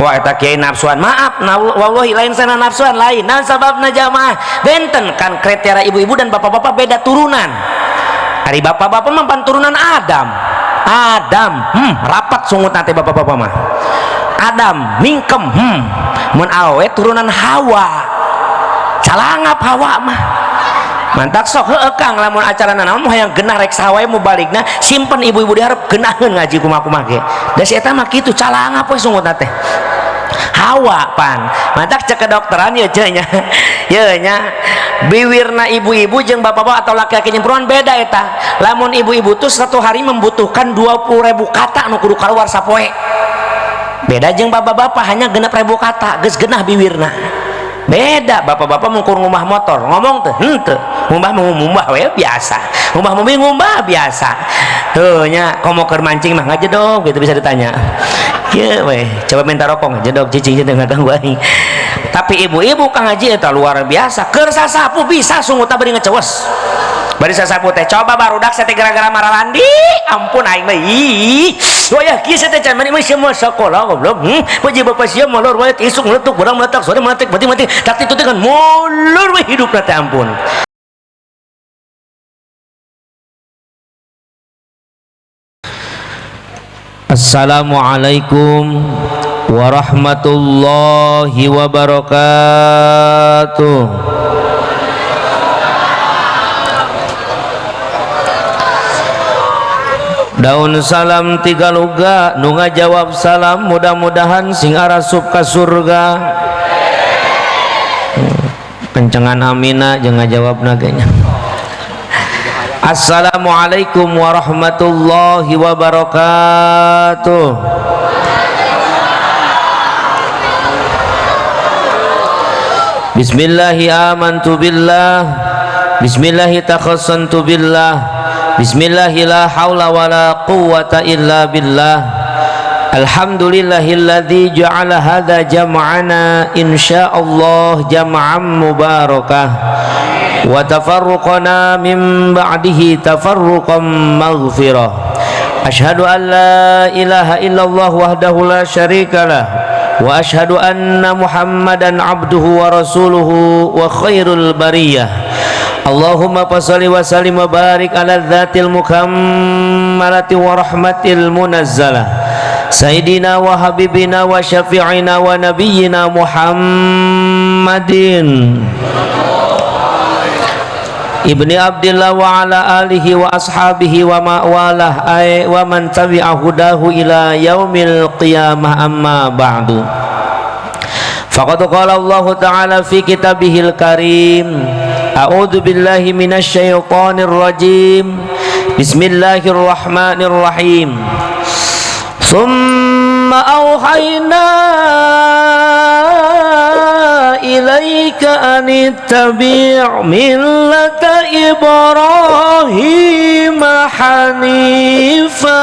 Wah eta kiai nafsuan, maaf, wallahi lain sana nafsuan lain. Nah sababna jamaah benten kan kriteria ibu-ibu dan bapak-bapak beda turunan. Ari bapak-bapak mah pan turunan Adam. Adam, rapat sungut nanti bapak-bapak mah. Adam mingkem, mun awe turunan Hawa. Calangap Hawa mah. Mantak sok heueuh Kang lamun acara nanaon mah hayang genah rek saha wae mubaligna simpen ibu-ibu diharap genaheun ngaji kumaha-kumaha ge. Da si eta mah kitu calangap we sungutna teh. Hawa pan. Mantak cek kedokteran ye ceu nya. Ye nya biwirna ibu-ibu jeung bapak-bapak atau laki-laki jeung perempuan beda eta. Lamun ibu-ibu tuh satu hari membutuhkan 20.000 kata nu kudu kaluar sapoe. Beda jeung bapak-bapak hanya 6.000 kata geus genah biwirna. Beda bapak-bapak mungkur ngumbah motor ngomong teh henteu ngumbah ngumbah we biasa ngumbah mobil ngumbah biasa tuh nya komo keur mancing mah ngajedog gitu bisa ditanya kieu we coba minta rokok ngajedog cicing teh ngaganggu aing. Tapi ibu-ibu Kang Haji eta luar biasa keur sasapu bisa sungutna bari ngecewes bari sasapu teh coba barudak teh gara-gara maralandi ampun aing mah ih wayah kieu teh can mani mah semua sekolah goblok puji bapak sia molor wae isuk meletuk barang meletak sore meletak berarti mati tak itu kan molor we hidup teh ampun. Assalamualaikum warahmatullahi wabarakatuh. Daun salam tiga luga nu ngajawab salam mudah-mudahan sing arasup ka surga. Kencengan amina jeung ngajawabna ge nya. Assalamualaikum warahmatullahi wabarakatuh. Bismillahi amantu billah. Bismillahi takhassantu billah. Bismillahi la hawla wa la quwwata illa billah. Alhamdulillahilladzi ja'ala hadza jam'ana insyaallah jam'an mubarakah wa tafarruqana min ba'dihi tafarruqan maghfirah. Asyhadu an la ilaha illallah wahdahu la syarikalah wa asyhadu anna Muhammadan abduhu wa rasuluhu wa khairul bariyah. Allahumma fashalli wa sallim wa barik ala dzatil mukammalati wa rahmatil munazzalah sayyidina wa habibina wa syafi'ina wa nabiyyina Muhammadin ibni Abdillah wa ala alihi wa ashabihi wa ma'walah ay wa man tabi'a hudahu ila yaumil qiyamah amma ba'du. Faqad qala Allah ta'ala fi kitabihil karim, a'udzu billahi minasy syaithanir rajim. Bismillahirrahmanirrahim. Tsumma auhayna ilaika an ittabi' millata Ibrahim hanifa.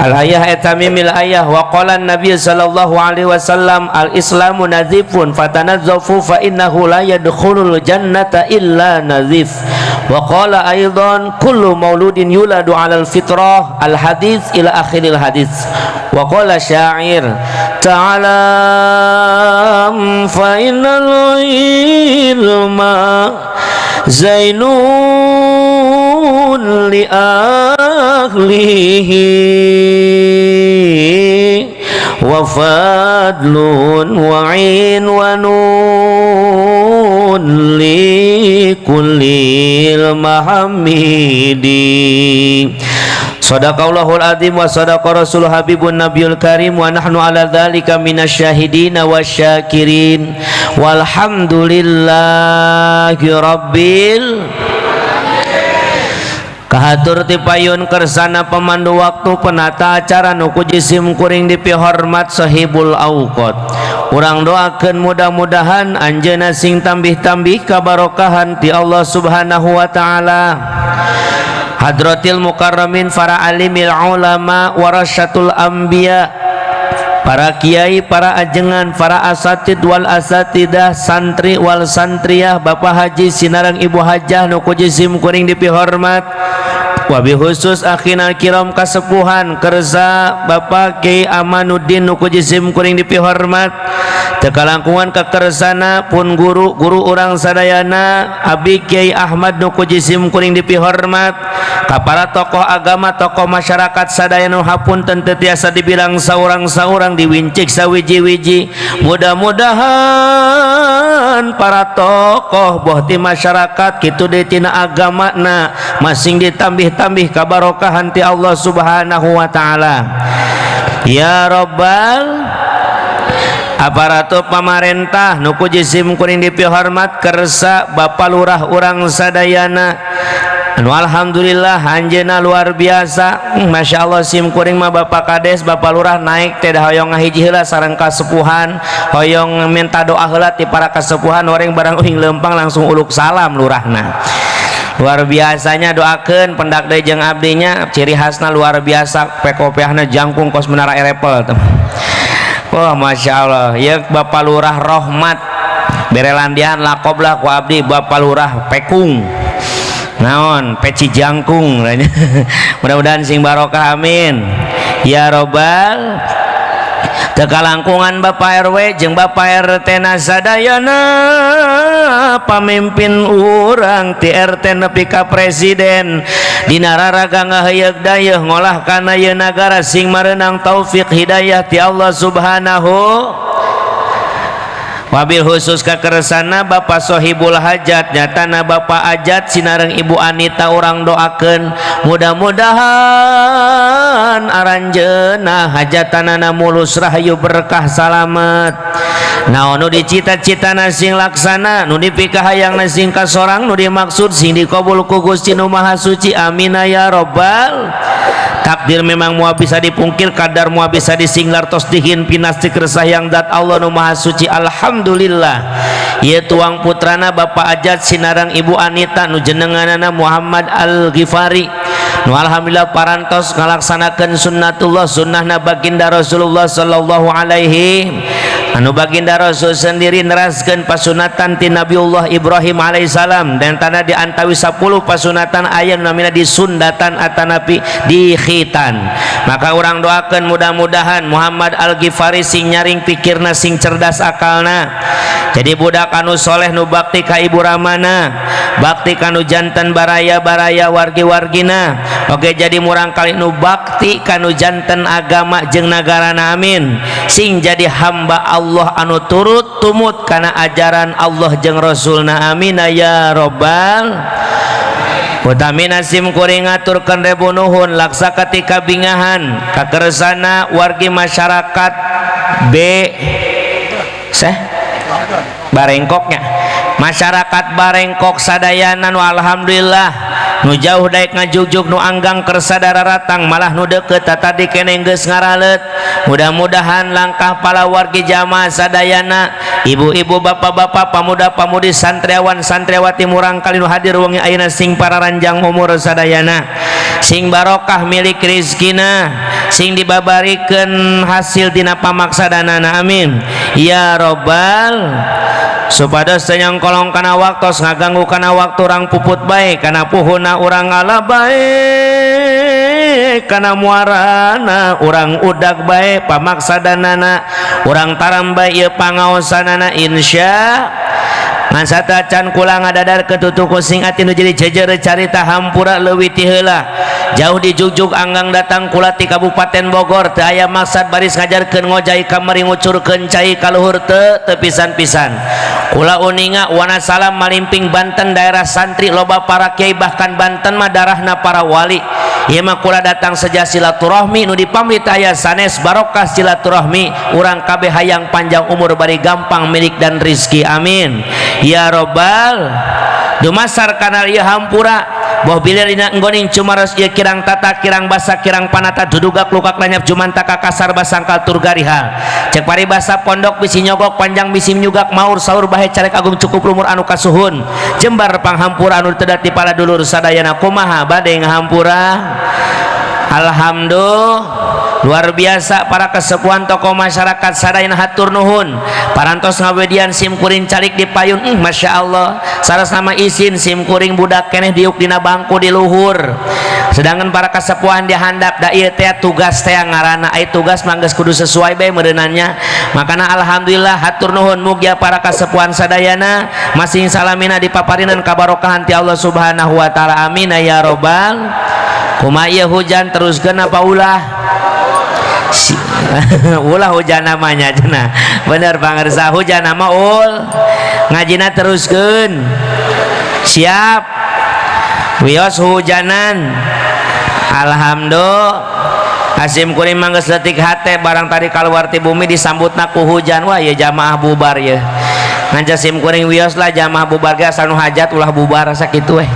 Al-ayah etamimil ayah wa qala Nabi sallallahu alaihi wasallam al-islamu nadhifun fatanazzafu fa innahu la yadkhulul jannata illa nadhif. Wa qala aidan kullu mauludin yuladu 'alal fitrah al hadits ila akhiril hadits. Wa qala syair ta'alam fa innal ilma zainun li ahlihi wa fadlun wa inwanun li kullil mahamidi. Sadaqallahul azim wa sadaqa rasul habibun nabiyul karim wa nahnu ala dzalika minasyahidin wasyakirin walhamdulillahi rabbil. Kahatur tipayun kersana pemandu waktu penata acara nu ku jisim kuring dipihormat sahibul auqat. Urang doakeun mudah-mudahan anjeunna sing tambih-tambih kabarokahan ti Allah Subhanahu wa taala. Hadratil mukarramin para alimil ulama warasatul anbiya, para kiai, para ajengan, para asatid wal asatidah, santri wal santriah, bapak haji sinareng ibu hajah nu ku jisim kuring dipihormat, Wabil khusus akhina kiram kasepuhan kersa Bapak Kiai Amanuddin nu ku jisim kuring dipihormat, teu kalangkungan kakersana pun guru guru urang sadayana, Abi Kiai Ahmad nu ku jisim kuring dipihormat, ka para tokoh agama, tokoh masyarakat sadayana nu hapunten teu tiasa dibilang saurang-saurang, diwincik sawiji-wiji. Mudah-mudahan para tokoh boh ti masyarakat kitu deui tina agamana masing ditambih-tambih kabarokahan ti Allah Subhanahu wa taala, ya robbal. Aparatur pamarentah nu ku jisim kuring dipihormat, kersa Bapak Lurah urang sadayana anu alhamdulillah anjeunna luar biasa. Masya Allah, sim kuring mah Bapak Kades, Bapak Lurah naik teh hoyong ngahiji heula sareng kasepuhan, hoyong minta doa heula ti para kasepuhan. Oreng barang uing lempang langsung uluk salam lurahna. Luar biasanya, doakeun pendak deui jeung abdinya. Ciri khasna luar biasa, pekopeahna jangkung kos Menara Eiffel tuh. Wah, Masya Allah ya, Bapak Lurah Rohmat berelandian lakoblah ku abdi Bapak Lurah Pekung, naon, peci jangkung. Mudah-mudahan sing barokah, amin ya robbal. Teu kalangkungan Bapak RW jeung Bapak RT na sadayana, pamimpin urang ti RT nepi ka presiden dina raraga ngaheuyeuk dayeuh ngolah kana ieu nagara, sing mareunang taufik hidayah ti Allah Subhanahu. Wabil khusus kakersana Bapak Sohibul Hajat, nyatana Bapak Ajat sinareng Ibu Anita, urang doakeun mudah-mudahan aranjeuna hajatanana mulus, rahayu, berkah, salamet. Naon nu dicita-citana sing laksana, nu dipikahayangna sing kasorang, nu dimaksud sing dikabul ku Gusti Nu Maha Suci, amin ya robbal. Takdir memang moal bisa dipungkir, kadar moal bisa disinglar, tos dihin pinasti kersah yang dat Allah Nu Maha Suci. Alhamdulillah, ieu tuang putrana Bapak Ajat sinareng Ibu Anita nu jenenganana Muhammad Al Ghifari nu alhamdulillah parantos ngalaksanakeun sunnatullah, sunnahna baginda Rasulullah sallallahu alaihi, anu baginda Rasul sendiri neraskeun pasunatan ti Nabiullah Ibrahim alaihissalam, dan tanda di antawi 10 pasunatan aya nu namina disundatan atanapi dikhitan. Maka urang doakan mudah-mudahan Muhammad Al-Ghifari sing nyaring pikirna, sing cerdas akalna, jadi budak anu soleh, nu bakti ka ibu ramana, bakti kanu janten baraya-baraya, wargi-wargina. Oke, jadi murang kali nu bakti kanu janten agama jeung nagarana, amin. Sing jadi hamba Allah anu turut tumut kana ajaran Allah jeung Rasulna, amin ya robbal. Utamina sim kuring ngaturkeun rebu nuhun laksa ketika bingahan kakersana wargi masyarakat B seh Barengkoknya, masyarakat Barengkok sadayana nu alhamdulillah nu jauh daek ngajugjug, nu anggang kersa daratang, malah nu deket tadi keneh geus ngaraleut. Mudah-mudahan langkah palawargi jamaah sadayana, ibu-ibu, bapak-bapak, pamuda-pamudi, santriawan santriawati, murangkali nu hadir wengi ayeuna sing pararanjang umur sadayana, sing barokah milik rizkina, sing dibabarikeun hasil tina pamaksadanana, amin ya robbal. Supados teu nyangkolong kana waktos, ngaganggu kana waktu, urang puput bae kana puhuna, urang ngala bae kana muarana, urang udag bae pamaksadanana, urang taram bae ieu pangaosanana, insya. Ngan satacan kula ngadadar ketutuku sing ati nu jadi jejer carita, hampura leuwih ti heula jauh di jugjug anggang datang kula ti Kabupaten Bogor. Teu aya maksad baris ngajarkeun ngojay kamari, ngucurkeun cai ka luhur, teu teu pisan-pisan. Kula uninga Wanasalam, Malimping, Banten daerah santri loba, para kiai, bahkan Banten mah darahna para wali. Ieu mah kula datang seja silaturahmi, nu dipamit aya sanes, barokah silaturahmi. Urang kabeh hayang panjang umur bari gampang milik dan rizki, amin ya robbal. Dumasar kana ieu hampura boh bilih dina enggoning cumaros ieu kirang tata, kirang basa, kirang panata, dudugak lukak lanyap jumantaka kasar basangkal tur garihal. Cek paribasa pondok bisi nyogok, panjang bisi nyugak, maur saur bahe carek agung, cukup lumur anu kasuhun. Jembar panghampura anu tedat di para dulur sadayana. Kumaha bade ngahampura? Alhamdulillah, luar biasa para kesepuhan, tokoh masyarakat sadayana, hatur nuhun parantos ngawedian sim kuring calik di payun. Masya Allah, saras nama isin sim kuring budak keneh diuk dina bangku di luhur. Sedangkan para kasepuhan di handap da ieu teh tugas teh ngaranna, ai tugas mah geus kudu sesuai bae meureunannya. Makana alhamdulillah, hatur nuhun, mugia para kasepuhan sadayana masing salamina dipaparinan kabarokahan ti Allah Subhanahu wa taala. Amin ya robbal. Kumaha ieu, hujan teruskeun apa ulah? Si, ulah hujan namanya cenah. Bener pangersa, hujan nama ul ngajina teruskeun. Siap, wios hujanan. Alhamdulillah, Hasim kuring mah geus leutik hate, barang tadi keluar ti bumi disambutna ku hujan. Wah, ya jamaah bubar ya. Ngan sim kuring wios lah jamaah bubar ge, asal nu hajat ulah bubar, sakitu weh.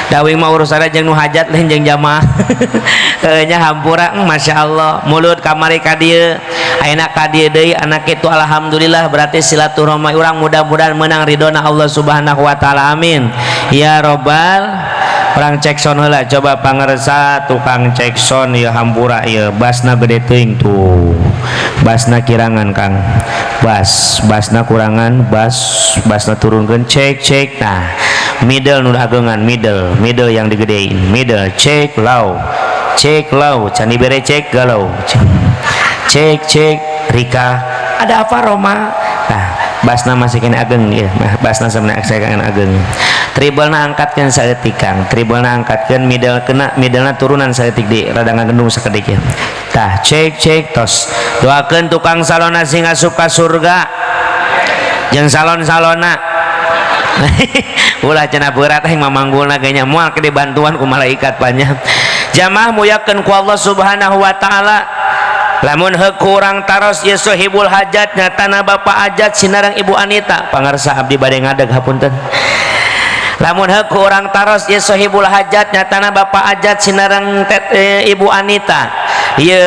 Dawing mah urusanna jeung nu hajat, lain jeung jamaah. Heuh nya, hampura. Masya Allah, mulut kamari ka dieu, ayeuna ka dieu deui anak itu. Alhamdulillah, berarti silaturahmi urang mudah-mudahan menang ridona Allah Subhanahu wa taala. Amin ya robbal. Urang cek sound heula coba, pangersa, tukang cek sound ya. Hampura ya, basna gede teuing tuh. Basna kirangan, Kang. Bas, basna kurangan, bas, basna turunkeun. Cek, cek. Nah, middle nu agengan, middle, middle yang digedein, middle. Cek low, cek low, can dibere cek galau. Cek, cek. Rika, ada apa Roma? Nah, basna masih kena ageng ya, basna sebenarnya saya kena ageng. Treble-na angkatkeun saeutik, Kang. Treble-na angkatkeun, middle kena, middle-na turunan saeutik, di rada ngagendung sakedik ya. Tah, cek, cek, tos. Doakeun tukang salona sing asup ka surga jeung salon-salona. Ulah cenah, berat aing mamanggulna ge nya. Moal ke dibantuan ku malaikat banyak. Jamaah muyakeun ku Allah Subhanahu wa taala, lamun heuk kurang taros ieu sohibul hajat, nyatana Bapak Ajat sinareng Ibu Anita. Pangarsa, abdi bade ngadeg, hapunten. Lamun heuk kurang taros ieu sohibul hajat, nyatana Bapak Ajat sinareng Ibu Anita. Ye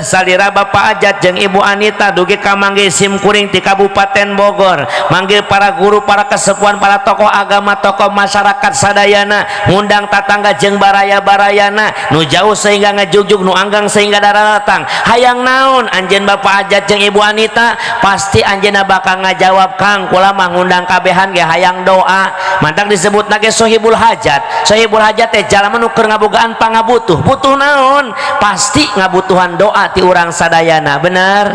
salira Bapak Ajat jeung Ibu Anita dugi ka manggil sim kuring di Kabupaten Bogor, manggil para guru, para kesepuhan, para tokoh agama, tokoh masyarakat sadayana, ngundang tatangga jeung baraya-barayana, nu jauh sehingga ngajugjug, nu anggang sehingga daratang. Hayang naon anjeun Bapak Ajat jeung Ibu Anita? Pasti anjeunna bakal ngajawab, "Kang, kula mah ngundang kabehan ge hayang doa." Mantak disebut ge sohibul hajat. Sohibul hajat teh jalma nu keur ngabogaan pangabutuh. Butuh naon? Pasti ngabutuhan doa ti urang sadayana. Bener,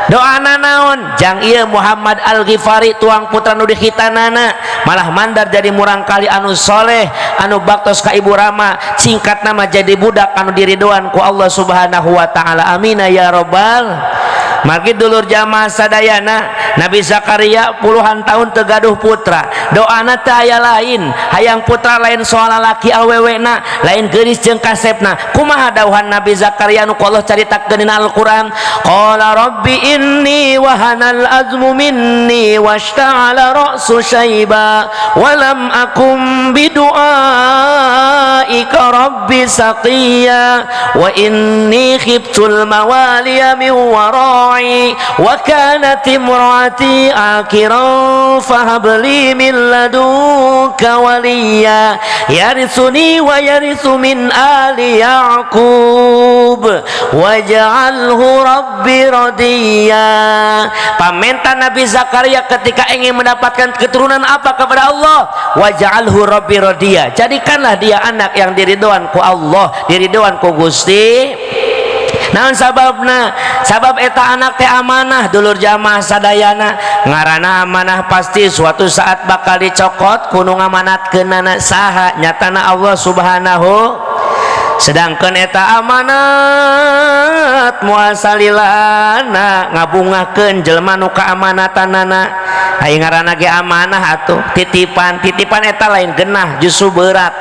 doana naon? Jang ieu Muhammad Al Ghifari, tuang putra nu dikhitanana, malah mandar jadi murangkali anu soleh, anu baktos ka ibu rama, singkat nama jadi budak anu diridoan ku Allah Subhanahu wa taala. Amin ya robbal. Margi dulur jamaah sadayana, Nabi Zakaria puluhan tahun teu gaduh putra. Doana teu aya lain, hayang putra, lain soal lalaki awewena, lain geulis jeung kasepna. Kumaha dawuhan Nabi Zakaria nu ku Allah caritakeun dina Al-Qur'an? Qala rabbi inni wahanal azmu minni washta'ala ra'su syaiba wa lam akum bidu'aika rabbi saqiya wa inni khiftul mawaliya min wara'i wa kanat imraati akiran fahab li min ladunka waliya yarithuni wa yarithu min ali Ya'qub waj'alhu rabbi radiya. Pamenta Nabi Zakaria ketika ingin mendapatkan keturunan apa kepada Allah? Waj'alhu rabbi radiya, jadikanlah dia anak yang diridhoan ku Allah, diridhoan ku Gusti. Naon sababna? Sabab eta anak teh amanah, dulur jamaah sadayana. Ngaranna amanah pasti suatu saat bakal dicokot ku nu ngamanatkeunana. Saha? Nyatana Allah Subhanahu. Sedangkan eta amanat moal salilana ngabungahkeun jelema nu kaamanatanana. Aya ngaranna ge amanah atuh, titipan. Titipan eta lain genah, justru berat.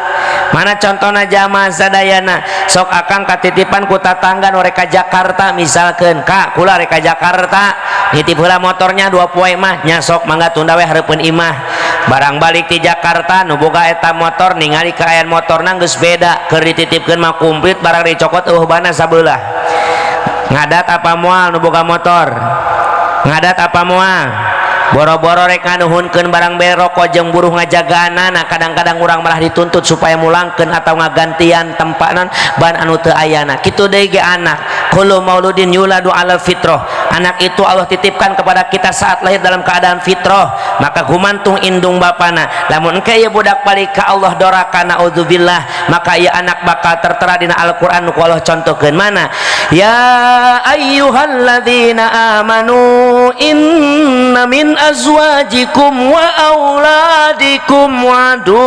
Mana contohna, jamaah sadayana? Sok akang katitipan ku tatangga nu rek ka Jakarta misalkeun. "Kak, kula rek ka Jakarta, nitip heula motornya 2 poe mah nya." "Sok mangga, tunda we hareupeun imah." Barang balik ti Jakarta, nu boga eta motor ningali kaayaan motorna geus beda. Keur dititipkeun mah komplit, barang dicokot euweuh bana sabelah. Ngadat apa moal nu boga motor? Ngadat apa moal? Boro-boro rek nganuhunkeun, barang bere rokok jeung buruh ngajagaanana, kadang-kadang urang malah dituntut supaya mulangkeun atau ngagantian tempanan ban anu teu ayana. Kitu deui ge anak. Kullu mauludin yuladu ala fitrah. Anak itu Allah titipkan kepada kita saat lahir dalam keadaan fitrah, maka gumantung indung bapana. Lamun engke ieu budak balik ka Allah doraka, naudzubillah, maka ieu anak bakal tertera dina Al-Qur'an ku Allah contohkeun mana? Ya ayyuhalladzina amanu, inna min azwajikum wa auladikum aduwwan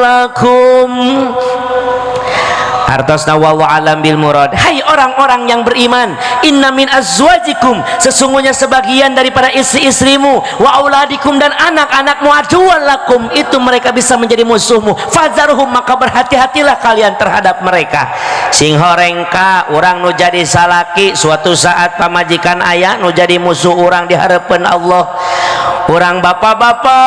lakum. Artosna wallahu alam bil murad. Hai orang-orang yang beriman, inna min azwajikum, sesungguhnya sebagian daripada istri-istrimu, wa auladikum, dan anak-anakmu, aduwan lakum, itu mereka bisa menjadi musuhmu, fahdzarhum, maka berhati-hatilah kalian terhadap mereka. Sing horeng ka urang nu jadi salaki, suatu saat pamajikan aya nu jadi musuh urang di hadapan Allah. Urang bapak-bapak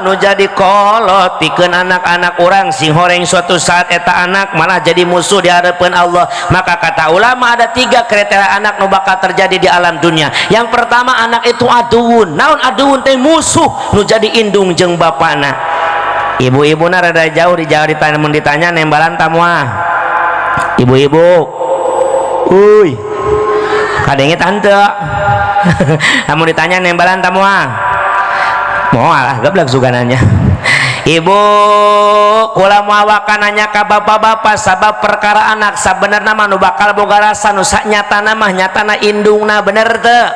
nu jadi kolot pikeun anak-anak urang, sing horeng suatu saat eta anak malah jadi musuh di hadapan Allah. Maka kata ulama, ada tiga kriteria anak nu bakal terjadi di alam dunia. Yang pertama, anak itu aduun. Naon aduun teh? Musuh nu jadi indung jeung bapana. Ibu-ibu na rada jauh di jauh ditanya, mun ditanya nembalan tamuah. Ibu-ibu, uy, kadenge tante, lamun ditanya nembalan tamuah moal lah, geblek sugananya. Ibu, kula moal nanya ka bapak-bapak, sabab perkara anak sabenerna mah nu bakal boga rasa nu nyatana mah nyatana indungna, bener teu?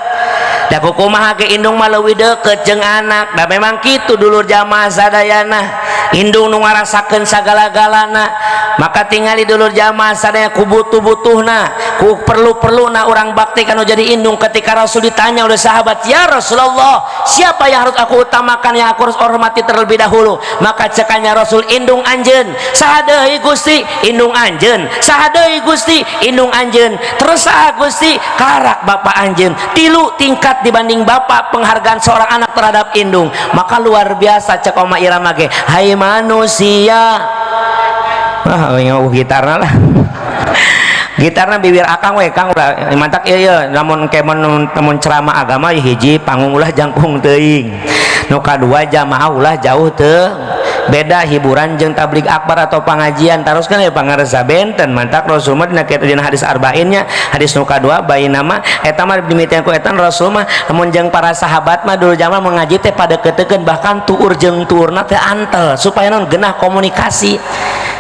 Da kumaha ge indung mah leuwih deukeut jeung anak. Da memang kitu, dulur jamaah sadayana, indung nu ngarasakeun sagala-galana. Maka tingali, dulur jamaah sadaya, ku butuh-butuhna, ku perlu-perluna urang bakti kanu jadi indung. Ketika Rasul ditanya oleh sahabat, "Ya Rasulullah, siapa yang harus aku utamakan, yang aku harus hormati terlebih dahulu?" Maka cekannya Rasul, "Indung anjeun." "Saha deui, Gusti?" "Indung anjeun." "Saha deui, Gusti?" "Indung anjeun." "Terus saha, Gusti?" "Karak bapak anjeun." Tilu tingkat dibanding bapak penghargaan seorang anak terhadap indung. Maka luar biasa, cek Oma Irama ge, hai manusia. Wah, gitarna lah, gitarna bibir akang we, Kang, ulah mantak ieu ieu. Lamun ke mun ceramah agama, hiji, panggung ulah jangkung teuing. Nu kadua, jamaah ulah jauh teu. Beda hiburan jeung tablig akbar atau pengajian terus kan ya, pangarsa benten. Mantak Rasul mah dina kitu, dina hadis arba'innya, hadis nu kadua nama eta mah dimitian ku eta Rasul mah lamun jeung para sahabat mah dulu jamaah mengaji teh pada ketekeun, bahkan tuur jeung tuurna teh antel, supaya non genah komunikasi.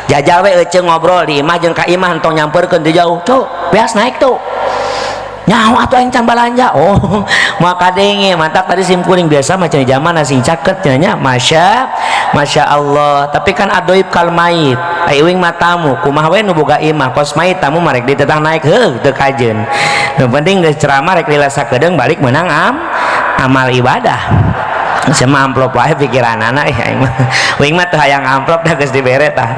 Jajal we ece ngobrol di imah jeung ka imah, entong nyamperkeun di jauh tuh, beas naik tuh, nyawa atuh aing can balanja. Oh, maka denge. Mantak tadi sim kuring biasa macam zaman sing caket nya, masya masya Allah. Tapi kan adoib kal mait, ai uing mah tamu, kumaha we nu boga imah kos mait tamu marek ditetang naik heuh teu kajeun. Nu penting geus ceramah, rek lila sakedeung balik menang amal ibadah. Sama amplop wae pikiranana ya, aing mah uing mah teu hayang amplop, dah geus dibere tah.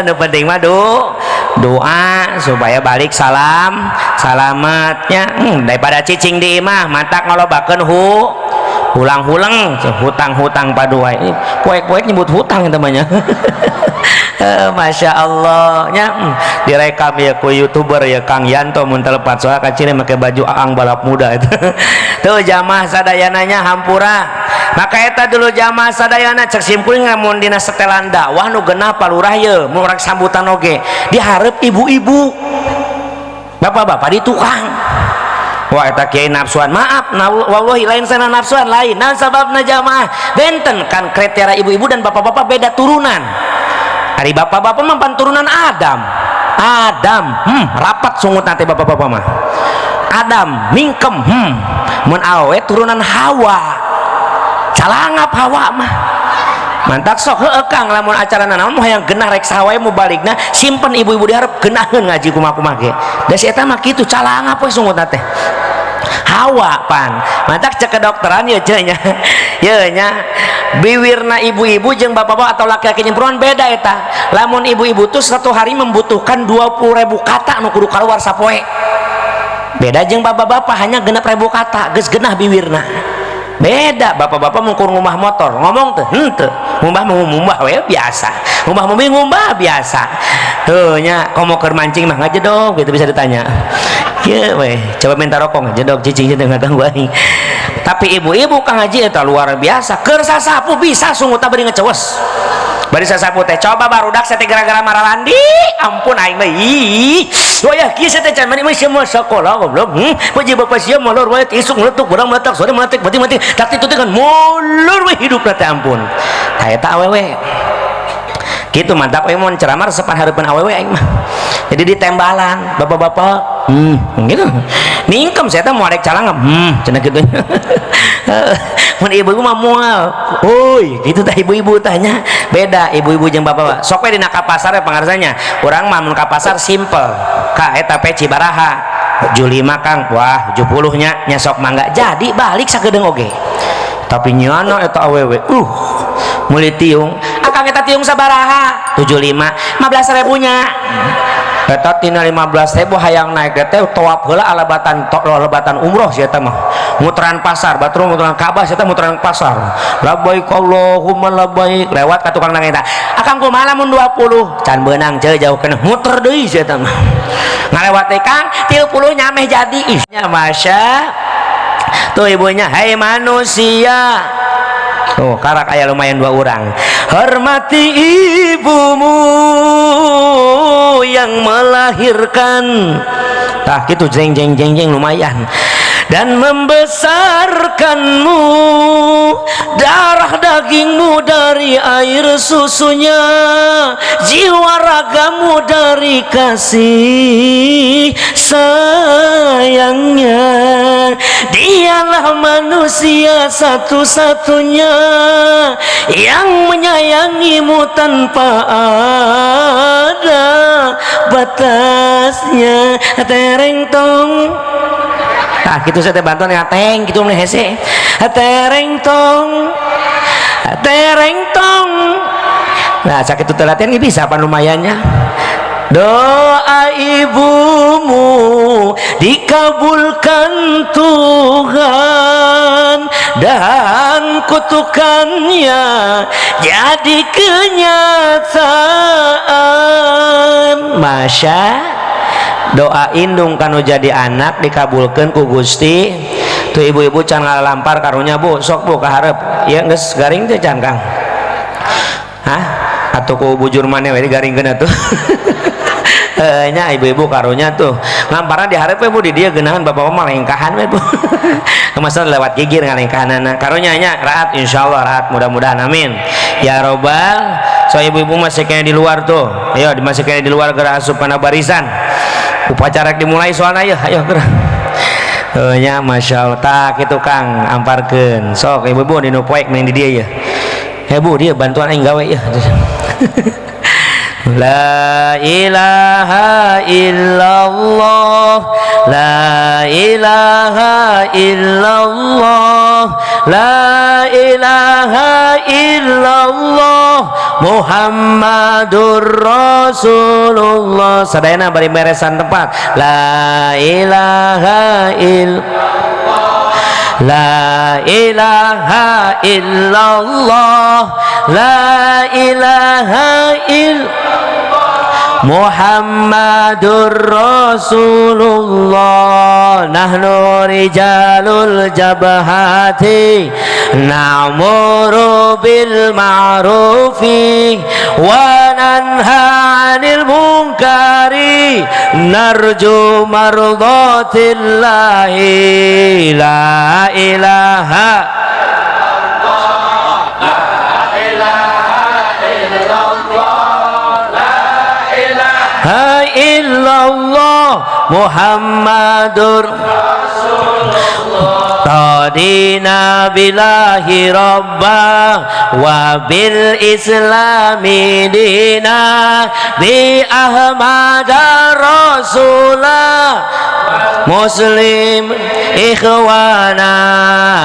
Nu penting mah doa supaya balik salam salamatnya, daripada cicing di imah matak ngalobakeun hulang-huleng, hutang-hutang paduai, poek-poek nyebut hutang temannya. Masya Allah nya, direkam ya ku youtuber ya, Kang Yanto mun telepat, soalnya kacilnya pakai baju Aang balap muda itu tuh. Jamaah sadayananya, hampura. Maka eta dulu jamaah sadayana, cek simpuling lamun dina setelan dakwah nu genah palurah ye, mun urang sambutan oge dihareup ibu-ibu, bapak-bapak di tukang. Wah, eta kiai nafsuan. Maaf, wallahi lain sana nafsuan, lain. Nah, sababna jamaah benten kan kriteria ibu-ibu dan bapak-bapak beda turunan. Ari bapak-bapak mah turunan Adam. Adam, rapat sungut nanti bapak-bapak mah. Adam mingkem, mun awe turunan Hawa, calangap Hawa mah. Mantak sok heueuh, Kang, lamun acara naon mau hayang genah, rek saha wae mau balikna, simpen ibu-ibu diharap, genaheun ngaji kumaha-kumaha ge. Da si eta mah kitu, calangap we sungutna teh. Hawa pan. Mantak cek kedokteran ya ceu nya. Ye nya, biwirna ibu-ibu jeung bapak-bapak atau laki-laki jeung perempuan beda eta. Lamun ibu-ibu tuh satu hari membutuhkan 20.000 kata nu kudu keluar sapoe. Beda jeung bapak-bapak, hanya 6.000 kata geus genah biwirna. Beda bapak-bapak mungkur ngumbah motor ngomong tuh henteu, ngumbah mau ngumbah we biasa, ngumbah mobil ngumbah biasa tuh nya. Komo keur mancing mah ngajedog gitu, bisa ditanya kieu we, coba minta rokok, ngajedog, cicing teh ngaganggu aing. Tapi ibu-ibu, Kang Haji, eta luar biasa, keur sasapu bisa sungut bari ngecewes. Bari sasapu teh coba barudak saya teh gara-gara maralandi. Ampun, aing mah ih. Wayah kieu saya teh can mani mah sia sekolah goblok. Puji bapak sia molor wae, isuk meletuk, beurang meletak, sore meletak, berarti mati tak itu kan molor we hidup teh, ampun. Tah, eta awewe. Gitu mantap we, mun ceramah resepan hareupeun awewe aing mah. Jadi ditembalan bapak-bapak, gitu. Ningkem saya teh mau arek calang, cenah kitu. Mun ibu-ibu mah moal. Oi, gitu tah ibu-ibu tanya. Beda ibu-ibu jeung bapak-bapak. Sok we dina ka pasar ya pangarsanya. Urang mah mun ka pasar simple. Ka eta peci baraha? 75, Kang. Wah, 70 nya nya, sok mangga. Jadi balik sakedeung oge. Tapi nyana eta awewe, meuli tiung. Akang, eta tiung sabaraha? 75. 15 ribunya. Eta tina 15 ribu hayang naik teh tawaf heula alabatan to, alabatan umroh sia eta mah. Muteran pasar, batur muteran Ka'bah, sia teh muteran pasar. Labbaik Allahumma labbaik, lewat ka tukang nang eta. Akang, kumaha lamun 20? Can beunang, ceu, jauh kena muter deui sia eta mah. Ngalewat teh, Kang, 30 nya meh jadi. Ih, nya masya. Tuh ibunya, hai manusia. Tuh, karak aya lumayan dua orang. Hormati ibumu yang melahirkan. Tah gitu, jeng jeng jeng jeng, lumayan. Dan membesarkanmu, darah dagingmu dari air susunya, jiwa ragamu dari kasih sayangnya. Dialah manusia satu-satunya yang menyayangimu tanpa ada batasnya. Tereng tong. Nah, gitu saya teh bantuan ngateng gitu mah hese. Tereng tong. Tereng tong. Nah, sakit itu latihan bisa apa lumayannya. Doa ibumu dikabulkan Tuhan dan kutukannya jadi kenyataan. Masya, doa indung kanu jadi anak dikabulkan ku Gusti. Tuh, ibu-ibu can ngalampar karunya, Bu. Sok, Bu, kaharep ya. Geus garing teh can, Kang? Hah? Atau ku bujur mana we garingkeun atuh. Nya, ibu-ibu karunya tuh ngamparna di hareup we, Bu, di dieu geunahan. Bapak mah lengkahan we, Bu. Masa lewat gigir ngalengkahanana. Karunya nya rahat, insyaallah rahat, mudah-mudahan, amin ya robbal. So ibu-ibu masih kena di luar tuh, ayo masih kena di luar, gerak asup kana barisan, upacara dimulai soalnya. Ayo, ayo gerak. Oh nya, masya Allah, tak itu Kang amparkeun. Sok ibu-ibu di nu poek main di dia ya. Hei Bu, dia bantuan aing gawe ya. La ilaha illallah, la ilaha illallah, la ilaha illallah, Muhammadur Rasulullah. Sadayana bari beresan tempat. La ilaha illallah, La ilaha illallah, La ilaha illallah, Muhammadur Rasulullah. Nahnu rijalul jabhati, na'muru bil ma'rufi wa nanha 'anil munkari, narju mardatillahi. La ilaha. Ha illallah Muhammadur Radina billahi rabba wa bil islami dina bi ahmad rasulah muslim ikhwana.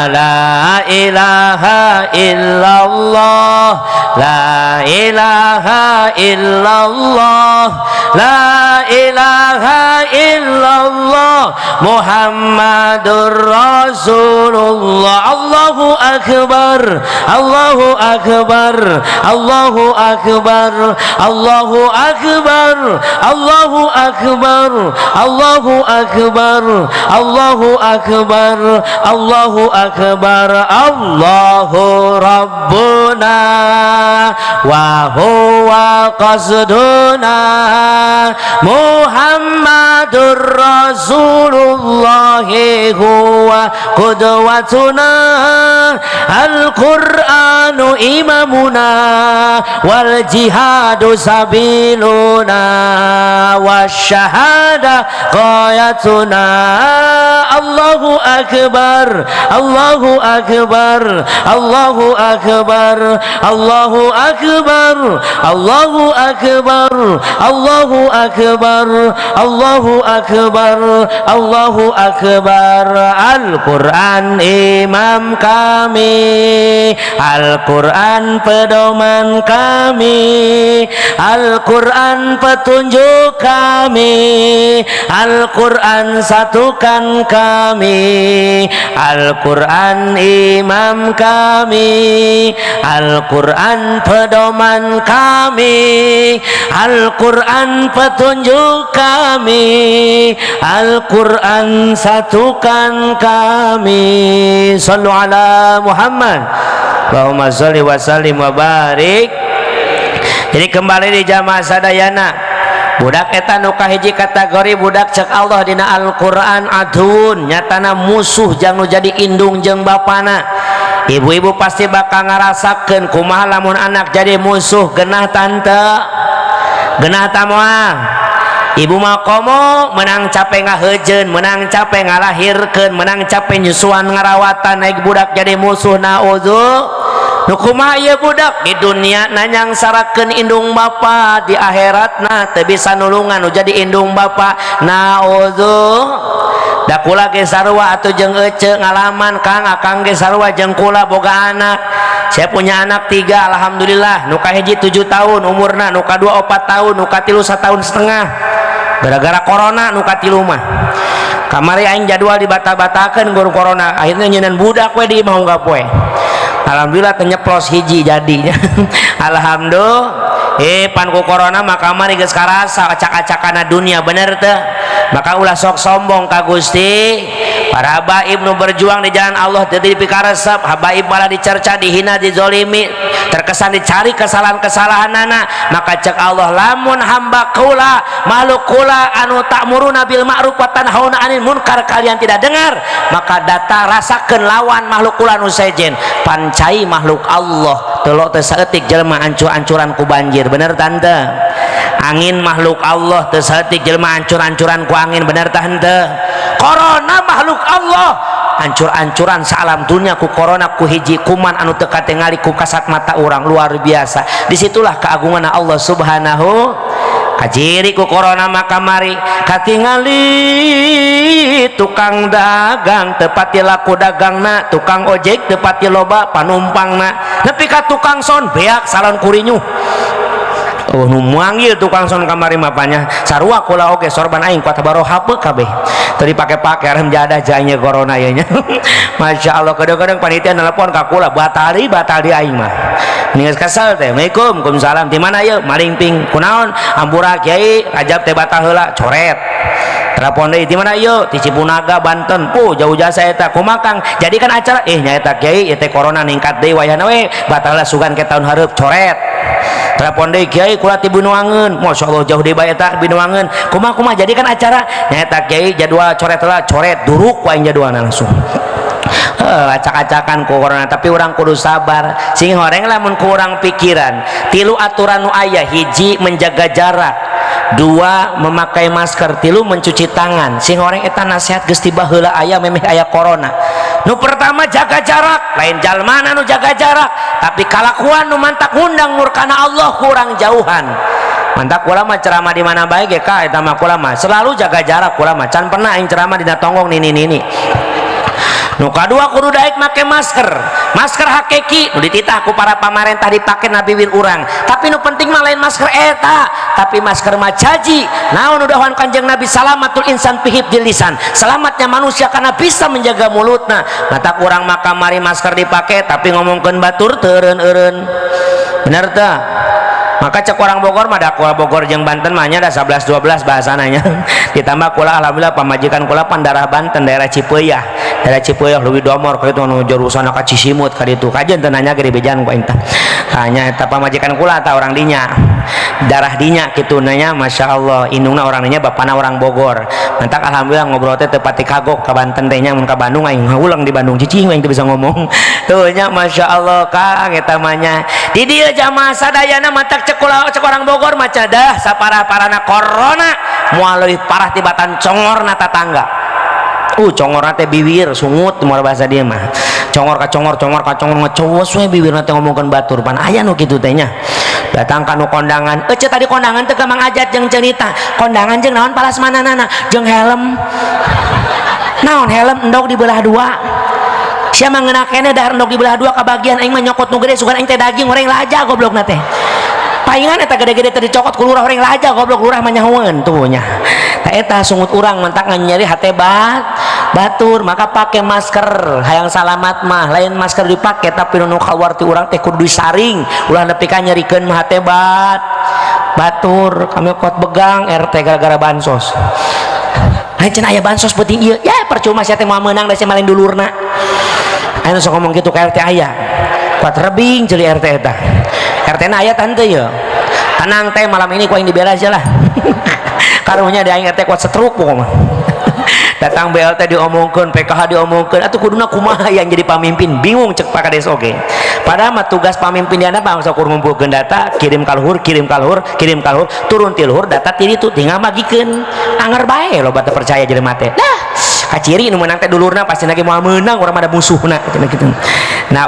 La ilaha illallah, la ilaha illallah, la Ilaha illallah Muhammadur Rasulullah. Allahu akbar, Allahu akbar, Allahu akbar, Allahu akbar, Allahu akbar, Allahu akbar, Allahu akbar, Allahu akbar. Allahu Rabbuna wa huwa qasduna, Muhammadur Rasulullah huwa qudwatuna, Al-Qur'anu imamuna, wal jihadu sabiluna, wasyahada ghayatuna. Allahu akbar, Allahu akbar, Allahu akbar, Allahu akbar, Allahu akbar, Allahu akbar, Allahu akbar, Allahu akbar. Al-Quran imam kami, Al-Quran pedoman kami, Al-Quran petunjuk kami, Al-Quran satukan kami, Al-Quran imam kami, Al-Quran pedoman kami, Al-Quran petunjuk kami, Al-Quran satukan kami. Sallu ala Muhammad. Allahumma sholli wa sallim wa barik. Jadi kembali di jamaah sadayana, budak eta nu kahiji kategori budak cek Allah dina Al-Quran aduwwun, nyatana musuh jang nu jadi indung jeung bapana. Ibu-ibu pasti bakal ngarasakeun kumaha lamun anak jadi musuh. Genah, tante? Genah ta moal? Ibu mah komo menang capek ngaheujeun, menang capek ngalahirkeun, menang capek nyusuan, ngarawatan, naik budak jadi musuh. Naudzu. Nu kumaha ieu budak? Di dunia nyangsarakeun indung bapa, di akhiratna teu bisa nulungan nu jadi indung bapa. Naudzu. Da kula ge sarua atuh jeung ece ngalaman, Kang. Akang ge sarua jeung kula boga anak. Saya punya anak tiga, alhamdulillah. Nu kahiji 7 tahun umurna, nu kadua 4 tahun, nu katilu 1,5 tahun. Gara-gara corona nu katilu mah kamari aing jadwal dibatal-batalkeun guru corona, akhirnya nyeunaan budak we di imah unggal poe. Alhamdulillah nyeplos hiji jadi. Alhamdulillah. Eh, pan ku corona mah kamari geus karasa acak-acakana dunia, bener teh? Maka ulah sok sombong ka Gusti. Para habaib nu berjuang di jalan Allah teu dipikaresep, habaib malah dicerca, dihina, dizolimi, terkesan dicari kesalahan-kesalahan anak. Maka cek Allah, lamun hamba kula, makhluk kula anu ta'muruna bil ma'ruf wa tanhauna 'anil munkar kalian tidak dengar, maka data rasakeun lawan makhluk kula nu sejen. Pan cai makhluk Allah telok teu saeutik jelema ancur-ancuran ku banjir, bener, tante? Angin makhluk Allah teu saeutik jelema ancur-ancuran ku angin, bener tante? Corona makhluk Allah, ancur-ancuran salam dunia ku corona, ku hiji kuman anu teu katingali ku kasat mata orang. Luar biasa, disitulah keagungan Allah Subhanahu. Kajiri ku corona maka mari katingali tukang dagang teu pati laku dagangna, tukang ojek teu pati loba panumpangna, nepi ka tukang sound beak salon kurinyuh. Oh, nu manggil tukang sound kamari mapanya sarua kula oge sorban aing kuat baro hape kabeh teu dipake-pake arem jadah janya corona ieu nya. Masya Allah, kadang-kadang panitia nelpon ka kula, batal deui, batal deui. Aing mah geus kesel teh. Assalamualaikum. Waalaikumsalam. Di mana ieu? Malingping. Kunaon? Hampura, Kiai, rajab teh batal heula. Coret. Telepon deui, di mana ieu? Di Cipunaga, Banten. Puh, jauh jasa eta. Kumaha, Kang, jadi kan acara? Eh, nyaeta, Kiai, ieu teh corona ningkat deui, wayahna we batal sugan ke tahun hareup. Coret. Telepon deui, Kiai, kula ti Binuangeun. Masya Allah, jauh deui bae eta Binuangeun. Kumaha, kumaha, jadi kan acara? Nyaeta, Kiai, jadwal coret lah. Coret. Duruk ku aing jadwalna langsung. Acak-acakan ku corona, tapi orang kudu sabar. Sing horeng lamun kurang pikiran tilu aturan nu aya: hiji, menjaga jarak; dua, memakai masker; tilu, mencuci tangan. Sing horeng eta nasihat geus ti baheula aya, memeh aya corona. Nu pertama jaga jarak, lain jalmana nu jaga jarak, tapi kalakuan nu mantak ngundang murkana Allah kurang jauhan. Mantak kula mah ceramah di mana bae ge ka eta mah kula mah selalu jaga jarak. Kula mah can pernah aing ceramah dina tonggong nini nini. Nu kadua, kudu daek make masker, masker hakiki nu dititah ku para pamarentah dipake na bibir urang. Tapi nu penting mah lain masker eta, tapi masker majaji. Naon nu dawuhan Kanjeng Nabi? Salamatul insan fi hifdzil lisan, selamatnya manusia karena bisa menjaga mulutna. Mata kurang maka mari masker dipake, tapi ngomongkeun batur teu eureun-eureun, bener teu? Maka cek orang Bogor mah, da kula Bogor jeung Banten mah nya da 11 12 bahasananya. Ditambah kula alhamdulillah pamajikan kula pan darah Banten, daerah Cipeuya, daerah Cipeuya leuwih domor ka itu, anu jurusan ka Cisimut ka ditu. Kajen teu nanya ge dibejaan ku aing tah. Hanya eta pamajikan kula tah orang dinya, darah dinya kitu nanya. Masya Allah, indungna orang dinya, bapana orang Bogor. Mantak alhamdulillah ngobrol teh teu pati kagok ka Banten teh nya. Mun ka Bandung, aing ulang di Bandung, cicing aing teu bisa ngomong tuh nya. Masya Allah, Kang, eta mah nya di dieu jamaah sadayana. Matak cek kula, cek orang Bogor mah, dah saparah-parahna corona moal leuwih parah tibatan congorna tatangga. Congor teh bibir sungut, moal bahasa dia mah congor ka congor, congor ka congor, ngecowos we bibirna teh ngomongkeun batur. Pan aya nu kitu teh nya, datang ka nu kondangan. Eh, tadi kondangan teh ka Mang Ajat jeung Cenita, kondangan jeung naon palasmananana? Jeung helm. Naon helm? Endog dibelah dua. Sia mah ngeunah keneh dahar endog dibelah dua kabagian, aing mah nyokot nu gede, sugan aing teh daging goreng laja goblok na teh. Paingan eta gede-gede teh dicokot ku lurah, orang laja goblok, lurah mah nyahoeun tuh nya. Tah eta sungut urang, mantak nyeri hate bat batur. Maka pakai masker hayang salamat mah lain masker dipake, tapi nu kaluar ti urang teh kudu disaring, ulah nepi ka nyerikeun mah hate bat batur. Kami kuat begang RT gara-gara bansos. Lain cenah aya bansos penting ieu ya, percuma sia teh moal meunang da sia mah lain dulurna. Aya sok ngomong gitu ka RT, aya kuat rebing ceuli RT eta. RT na aya tante ya, tenang teh, malam ini ku aing dibela aja lah. Karunya di aing RT kuat setruk pokoknya. Datang BLT diomongkeun, PKH diomongkeun, atuh kuduna kumaha yang jadi pamimpin? Bingung cek Pak Kades oge. Padahal mah tugas pamimpin di handap bangsa ukur ngumpulkeun data, kirim ka luhur, kirim ka luhur, kirim ka luhur, turun ti luhur data ti ditu tinggal magikeun. Anger bae loba teu percaya jelema teh. Dah kaciri nu meunang teh dulurna, pasti lagi moal meunang, urang mah ada musuhna gitu gitu. Nah,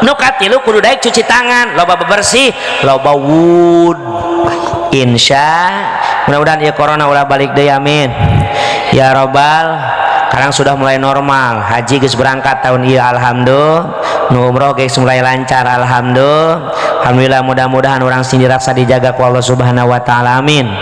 nu katilu, kudu daek cuci tangan, loba bebersih, loba wud. Insya mudah-mudahan ya corona ulah balik deui, amin ya robbal. Sekarang sudah mulai normal, haji geus berangkat tahun ieu, alhamdulillah. Nu umroh geus mulai lancar, alhamdulillah. Alhamdulillah, mudah-mudahan orang sini raksa dijaga ku Allah Subhanahu wa taala, amin.